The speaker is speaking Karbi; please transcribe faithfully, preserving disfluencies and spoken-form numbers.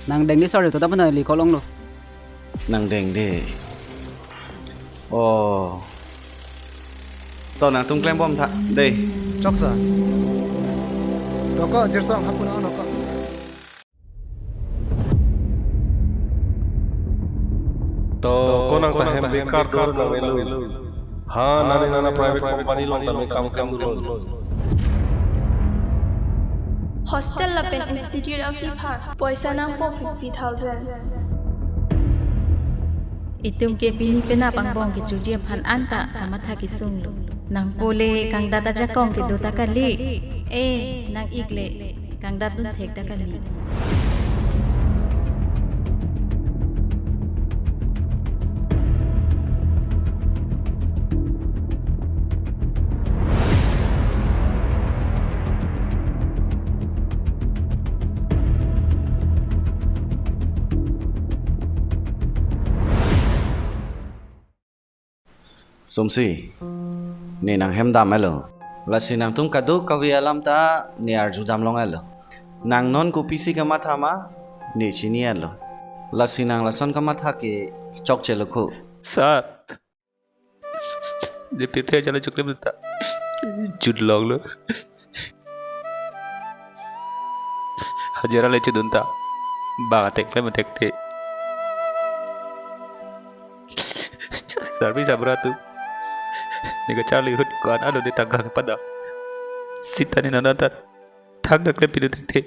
Nang dengde sir, to ta puna li kolong lo. Nang dengde. Oh. To nangtum klembom tha, dei. Chok sir. To ko jirsong hapuna ono ko. To ko nang ta hem bekar dur kave lo. Ha, nani nana private company along tame kam klem dunlo. Hostel lapen institute aphi aphan poisa nangpo fifty thousand. Itum ke pini penap angbong kechoji aphan anta kamatha kesung lo. Nangpo le kangdat ajakong kedo ta kali. Eh, nang-ik le kangdat dun thek ta kali. Sumsi, ne nang hem dam-et lo. Lasi nangtum kadokave alam ta ne arju dam long-et lo. Nang non kopisi kamatha ma ne chini-et lo. Lasi nang lason kamatha ke chokche lo ko. Sir, ne pirthe ajalo choklem ta jut long lo. Hajira le chedun ta bang atek klem atek te. Sarpi sabra tu. Ne kacharli ahut ko-an alo ne tangka kepadam. Sita ne nana ta thang dak klem pidun thekthe.